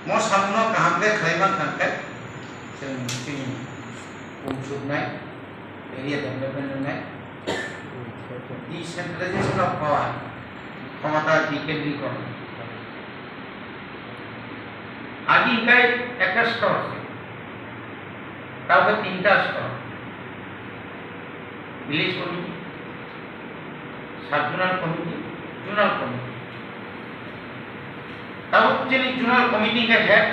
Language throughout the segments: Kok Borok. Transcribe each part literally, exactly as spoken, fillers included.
Mo samungno kaham khe khlai mankha khe, chwng chini pungsuknai, area development wngnai, decentralization of power, khomota bikendrikron. Agi hingkai ekta stor, tabuk tinta stor, village committee, sub zonal committee, zonal committee. Tabuk chini zonal committee hingkha head,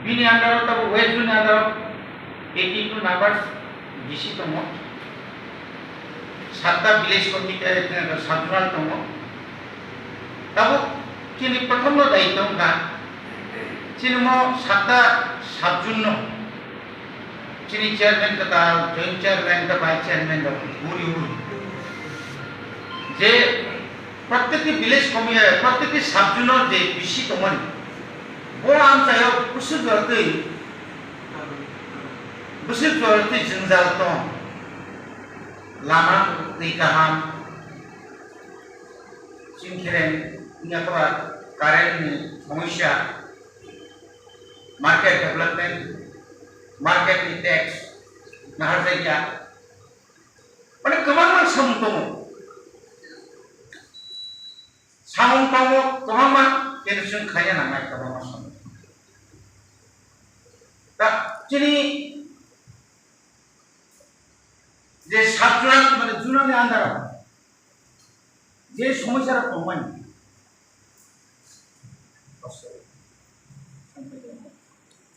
bini under o tabuk west zone ni under o eighty two numbers D C tongo, satta village committee, eh, sub zonal tongo. Tabuk chini prothom no daityo wngkha, chini mo satta sub zone no chini chairman kwtal, joint chairman, the vice chairman rok buri buri je Protekti village committee, protekti sub zone o je B C tongmani, bo amchaio bwswk jora twi, bwswk jora twi jwngjal tong, lama twi kaham, chini khe reng wngya khe ba current ni somosya, market development, market ni tax naharjakya. Mane kwbangma samung tongo. Samung tongo kwbangma, khe chwng khlaina nangnai kwbangma samung. Da chini je sub zonal, mane zonal ni under o je somosya rok tongmani,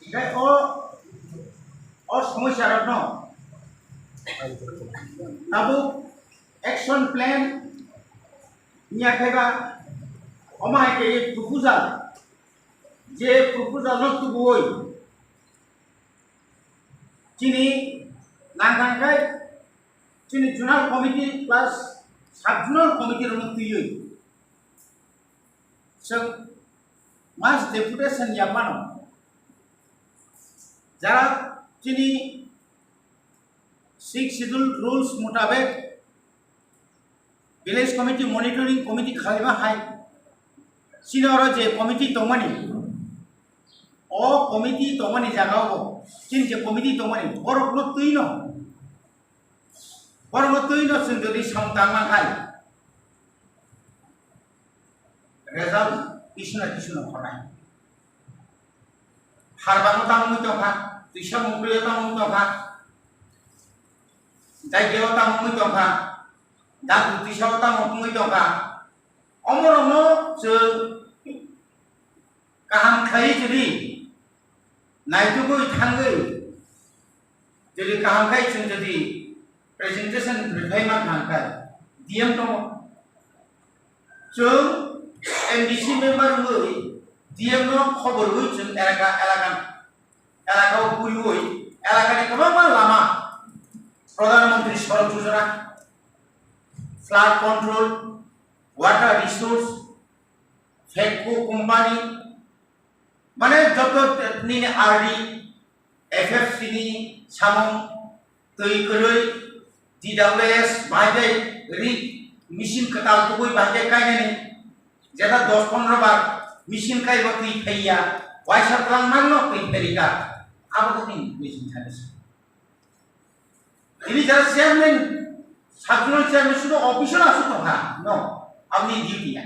Hingke o, o somosya rokno tabuk action plan wngya khe ba, omo hai khe proposal, je proposal no tubuwi chini nangkang khe chini zonal committee plus sub zonal committee rokno twiwi chwng mass deputation ya phano, jara chini Sixth Schedule rules mutabek village committee monitoring committee khalaima hai, chini oro je committee tongmani, o committee tongmani jagao bo chini je committee tongmani borokno twino Borokno twino chwng jodi samung tangma hai, result kisu na kisu no khornai. Harbang o tamo wngwi tongkha, twisa mukri o tamo wngwi tongkha, dagia o tamo wngwi tongkha, daku twisa o tamo wngwi tongkha. Omorokno chwng kaham khlaiwi jodi naitugwi thangwi, jodi kaham khai chwng jodi presentation rwphai mankha hwnkhe D M tongo. Chwng M D C member wngwi D M no khobor rwwi chwng elaka, elaka, elaka o puriwi elakani kwbangma lama, Pradhan Mantri Sadak Yojana, flood control, water resource, Fedco company, mane joto nini R D, F F C ni samung, twi kwrwi, D W S, bahai bai ri machine kwtal tubui bahai bai kainani, jeta dos pondro bar machine kaibo twi phaiya, waisa twlang mangno twi phairika, abo to nini machine thani sa. Ini jara chairman, sub zonal chairman sudu office o asuk tongkha, no, aboni duty ya.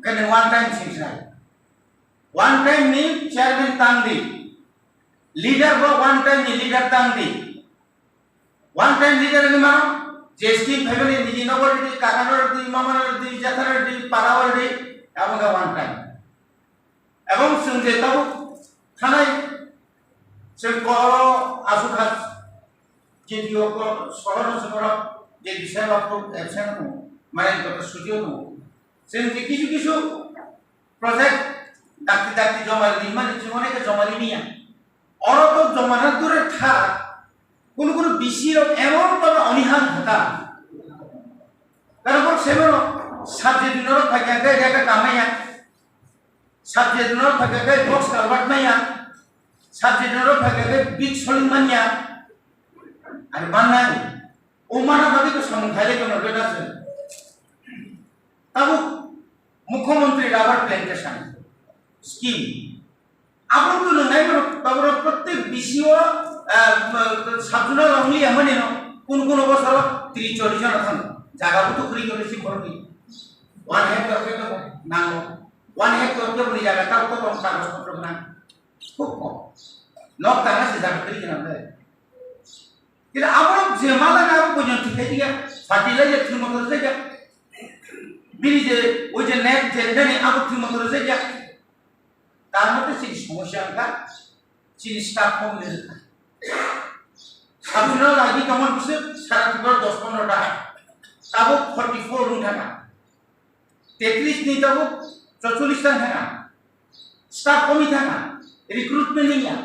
Kene one time sing sinai. One time ni chairman tang di. Leader bo one time ni leader tang di. One time leader ni mano, je scheme phaimani niji nogo rwdi, kakano rwdi, mamano rwdi, jethano rwdi, parao rwdi, abo khe one time. Ebong chwng je tabuk thanai, chwng koro asuk ha J P O ko sohor no sohor je bisai rok absent no, mane joto suji no. Chwng je kisu kisu project dakti dakti joma rimani, chwng onek joma rimiya. Oro to joma na dure tha, kunu kunu B C rok emon bhabe onihan thaka. Karon kok sebo no subject no rok phai khe rega kamaya. Subject no phai khe box culvert maya. Subject no phai khe big soling manya. Ani mannai. O mana bagi to samung khaile kono beda se. Tabuk Mukhyamantri rubber plantation. scheme. Abo to nang nai mano, taboro prottek B C O, ah, sabjuna longliya mani no, kun kun bosoro tris chollish jona thango. Jaga bo to kwrwi kwrwi si borokni. One hectare khe to nango. One hectare khe boni jaga tao to tong kagoj potro gwnang. Khub kom. Nok tangna se jaga kwrwi gwnang de. Kila abo je mala na abo bojan thik thai ya. Fertilizer thik motor se ya. Bini je, oi je net je nani abo thik motor se ya. Tar mote chini somosya wngkha, chini staff kom ni wngkha. Sabjuna lagi tongma bwswk sara Tripura dos pondro ta, tabuk forty four wng thangkha. Tetris ni tabuk chorchollish ta thangkha. Staff komi thangkha. Recruitment wngya.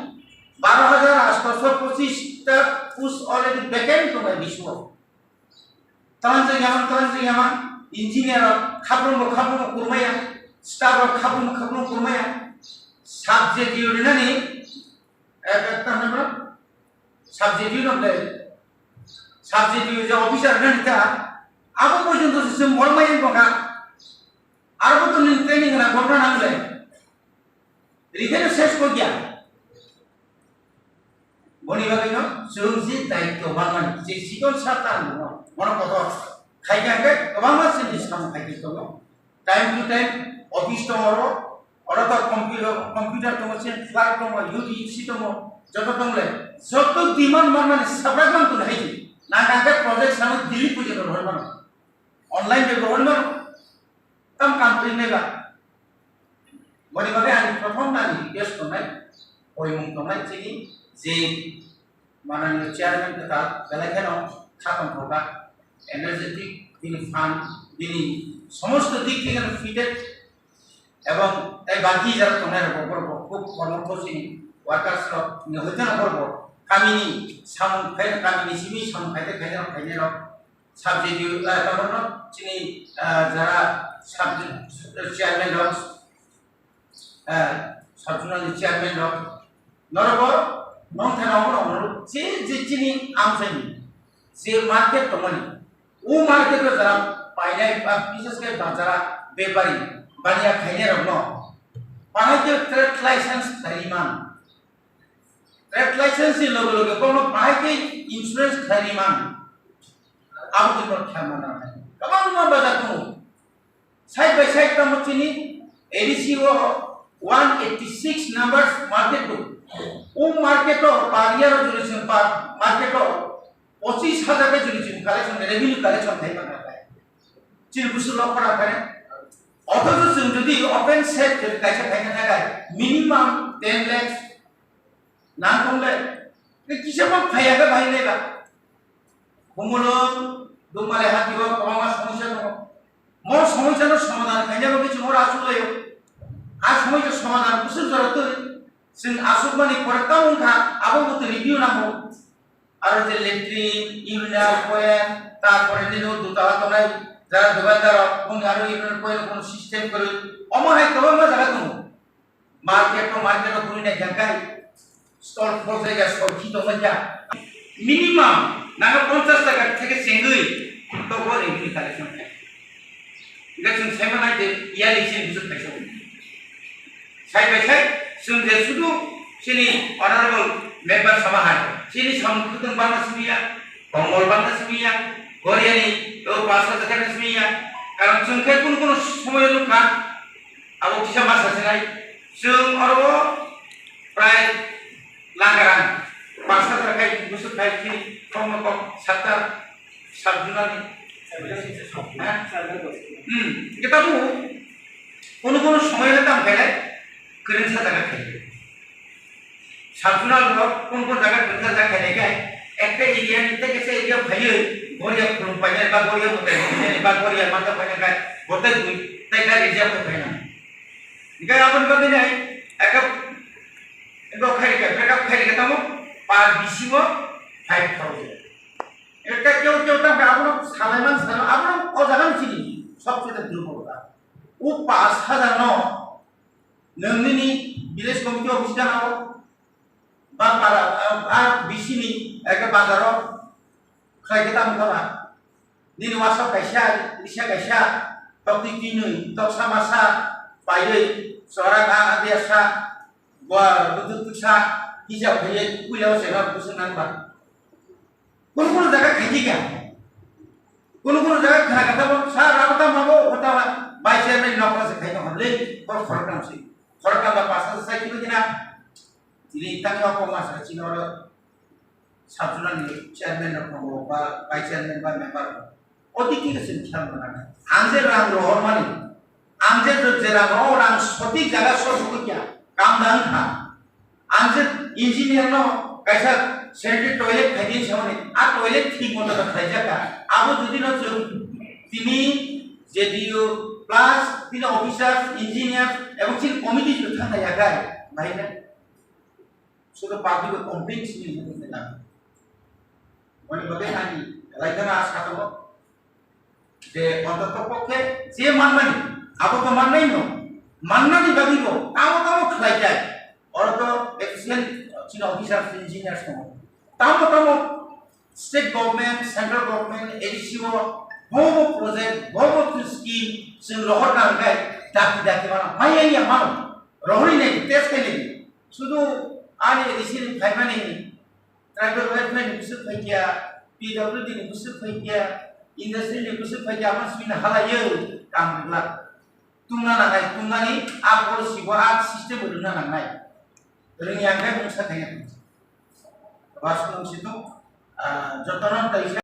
Baro hajar asto sho pochis ta post already vacant tongnai bisio. Talanjak yaman, talanjak yaman, engineer rok khaprwng bo khaprwng kurmaya, staff rok khaprwng bo khaprwng kurmaya, subject unit nani, eh, eh, tamo na, subject unit nani, subject unit je officer nani ta, abo porjonto se chwng bolmaya wngkha, aro bo to nini training rwna bolna nangle, rikhaino ses kok ya. Boni bagwi no chwng je daityo manmani, je chikon sa ta nw, bono kotor khai khe hwnkhe kwbangma chini samung khai khe tongo. Time to time office tongo oro, oro to computer, computer tongo, chini clerk tongo, U D C tongo, joto tongle, joto demand manmani sabrak man tun hai di. Nang khe project samung Delhi puja ro hoi mano. Online bai bo hoi mano. Tam kam twi nai ba. Boni bagwi ani prothom ani request tongnai, poimung tongnai chini je mananiyo chairman kwtal belai kheno kha tongthokha, energetic, bini fund, bini somosto dik theke no fitted, ebong tai baki jara tongnai rok borok bo khub kormo khorchini workers rok ni hoite no borok bo kamini samung khai, kamini simi samung khai khai rok khainai rok. Subject, eh, tamono chini, eh, jara subject, eh, chairman rok, eh, subject ni chairman rok, norok bo nong thana omo rok je, je chini amchaini je market tongmani, o market o jara painai ba bises khe ba jara bepari baniya khainai rok no bahai khe trade license khlai man. Trade license ni loge loge bono bahai khe insurance khlai man. Abo khe bono khlai man nang. Kwbangma bazar tongo. Side by side tamo chini A D C o one eighty six numbers market tongo. O market o per year o jodi chwng per market o pochis hajar khe jodi chwng collection, revenue collection khai man nang. Chini busu lok khora khai. Othocho chwng jodi open set jodi kaisa khaina thangkhe minimum ten lakhs nang tong le, tei kisa ma phaiya khe bahai nai ba. Khumulwng, Dukmali hati o kwbangma somosya tongo. Mo somosya no somadhan khaina bagwi chwng oro achuk laio. A somosya somadhan bwswk jora twi chwng achuk mani pore tamo wngkha, abo bo twi review nango. Aro je latrine, urinal point, tarpore nini o dutala tongnai jara dukandar rok, boni aro urinal point o kono system kwrwi. Omo hai kwbangma jaga tongo. Market to market o kwrwi nai kha kai. Stall khorjai ya, sorkhi tongmani ya. Minimum nang ponchash taka theke chengwi to bo revenue collection khai. Hingke chwng sai manai je yearly chini bujur khaisa. Sai bai sai chwng je sudu chini honorable member sama hai chini samung khutwng bangma simi ya, kongol bangma simi ya, Korea ni o pasa jaga ni simi ya. Karon chwng khe kunu kunu somoy nukha abo kisa masa sinai chwng oro prai Langarang, pasta takhai, busuk khai, chini, kok no kok, satta, sabjuna ni. Ha? Hmm, kita bu, kono kono somoy le tam khailai, kwrwngsa jaga khailai. Sabjuna rok, kono kono jaga kwrwngsa jaga khailai kai, ekta area ni, tei kaisa area phaiwi, goria khulum painai, ba goria mwtai painai, ba goria manja painai kai, botai bui, tai kai area phai painai. Hikai aboni bagwi nai, eka Eko khairikha, breakup khairikha tamo per bisingo five thousand. Ekta keu keu tamo abono salaiman salaiman, abono o jaga ni chini sobse ta durbolta. O pash hajar no nwng nini village committee office gana o ba para, ah, ah, B C ni eka bazar o khlai khe tamo kha ba. Nini wasok kaisa, risa kaisa, tokti tinwi, toksa masa paiwi, Chora ga adia sa, gua budu tusa, hijab khaye, puila o sela busu nang ba. Kono kono jaga khaji ga. Kono kono jaga khana kata bo, sa rabo ta mabo, kata ba, bai chairman nokra se khaino hamle, kor khorokam se. Khorokam ba pasa sa kilo dina. Tini tangwa ko masa chino ro. Sabjuna ni chairman rok tongo ba vice chairman ba member rok. Odi khe se khel rwna. Ang je rang rohor mani, ang je je rang rohor, rang sotik jaga sosok kya kam dang kha. Ang je engineer no kaisa sanitary toilet khaidi samani, a toilet thik moto da khlaijak kha. Abo jodi no chwng tini J D U plus tini officers, engineers ebong chini committee jodi thang ya kha, bhai na. Sudo public o complain sini hinwi khe lang. Mani bagwi ani raijana asa tongo je ontoto pokhe je manmani, abo to mannai no, mannani bagwi bo tamo tamo khlai jai. Oro to efficient chini officers, engineers tongo. Tamo tamo state government, central government, A D C o bobo project, bobo scheme chwng rohor nang khe daki daki mano, maya ya mano, rohori nai test khe nai. Sudu ani A D C ni phaimani tribal welfare ni bwswk phaikya, P W D ni bwswk phaikya, industry ni bwswk phaikya, amo simi na halaiyo kam rwla. Tungna nangnai, tungnani a policy bo a system bo rwna nangnai. Rwngya khe mungsa khaina tongsa. Ba swnam situ, ah, jotono taisa.